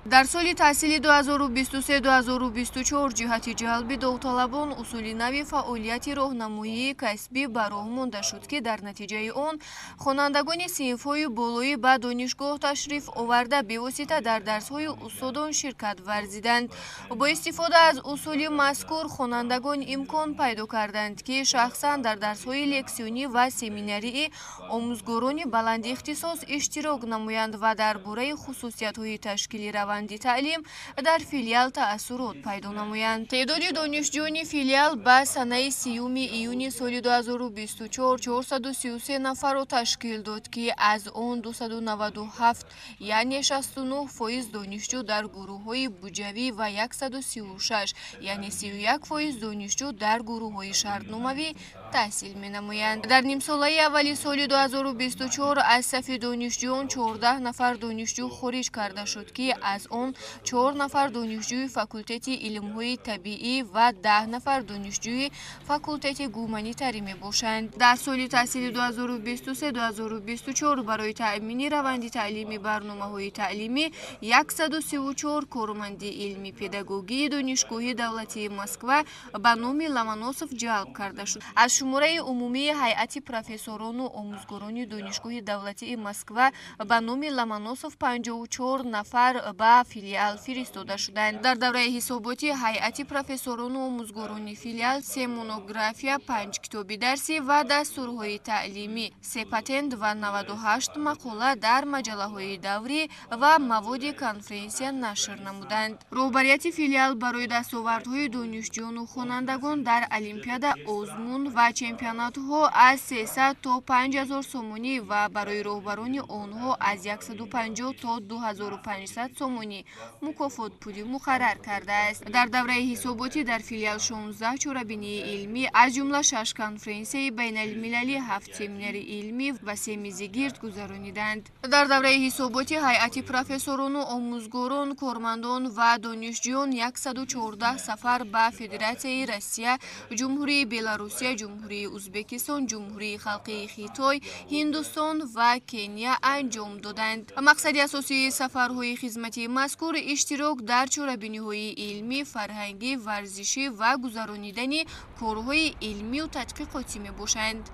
Дар соли таҳсили 2023-2024 ҷиҳати ҷалби довталабон усули нави фаъолияти роҳнамоии касбӣ ба роҳ монда шуд, ки дар натиҷаи он хонандагони синфҳои болоӣ ба донишгоҳ ташриф оварда, бевосита дар дарсҳои устодон ширкат варзиданд. Бо истифода аз усули мазкур хонандагон имкон пайдо карданд, ки шахсан дар дарсҳои лексионӣ ва семинарии омӯзгорони баландихтисос иштирок намоянд ва дар бораи хусусиятҳои ташкили раванди таълим дар филиал таассурот пайдо намоянд. Теъдоди донишҷӯёни филиал ба санаи 30 июни соли 2024 433 нафарро ташкил дод, ки аз он 297, яъне 69% донишҷӯ дар гурӯҳҳои буҷавӣ ва 136, яъне 31% донишҷӯ дар гурӯҳҳои шартномавӣ таҳсил менамоянд. Дар нимсолаи аввали соли 2024 аз сафи донишҷӯён 14 нафар донишҷӯ хориҷ карда шуд, ки аз он 4 нафар донишҷӯи факултети илмҳои табиӣ ва 10 нафар донишҷӯи факултети гуманитарӣ мебошанд. Дар соли таҳсили 2023-2024 барои таъмини раванди таълими барномаҳои таълимӣ 134 корманди илми педагогии Донишгоҳи давлатии Москва ба номи Ломоносов ҷалб карда шуд. Аз шумораи умумии ҳайати профессорону омӯзгорони Донишгоҳи давлатии Москва ба номи Ломоносов 54 нафар ба филиал фиристода шуданд. Дар давраи ҳисоботӣ ҳайати профессорону омӯзгорони филиал се монография, панҷ китоби дарсӣ ва дастурҳои таълимӣ, се патент ва 98 мақола дар маҷаллаҳои даврӣ ва маводи конференсия нашр намуданд. Роҳбарияти филиал барои дастовардҳои донишҷӯёну хонандагон дар олимпиада, озмун ва чемпионатҳо аз 300 то 5000 сомонӣ ва барои роҳбарони онҳо аз 150 то 2500 сомонӣ мукофотпулӣ муқаррар кардааст. Дар давраи ҳисоботӣ дар филиал 16 чорабинии илмӣ, аз ҷумла шаш конференсияи байналмилалӣ, ҳафт семинари илмӣ ва се мизи гирд гузарониданд. Дар давраи ҳисоботӣ ҳайати профессорону омӯзгорон, кормандон ва донишҷӯён 114 сафар ба Федератсияи Россия, Ҷумҳурии Беларусия, Ҷумҳурии Узбекистон, Ҷумҳурии Халқии Хитой, Ҳиндустон ва Кения анҷом доданд. Мақсади асосии сафарҳои хизматии мазкур иштирок дар чорабиниҳои илмӣ, фарҳангӣ, варзишӣ ва гузаронидани корҳои илмию тадқиқотӣ мебошанд.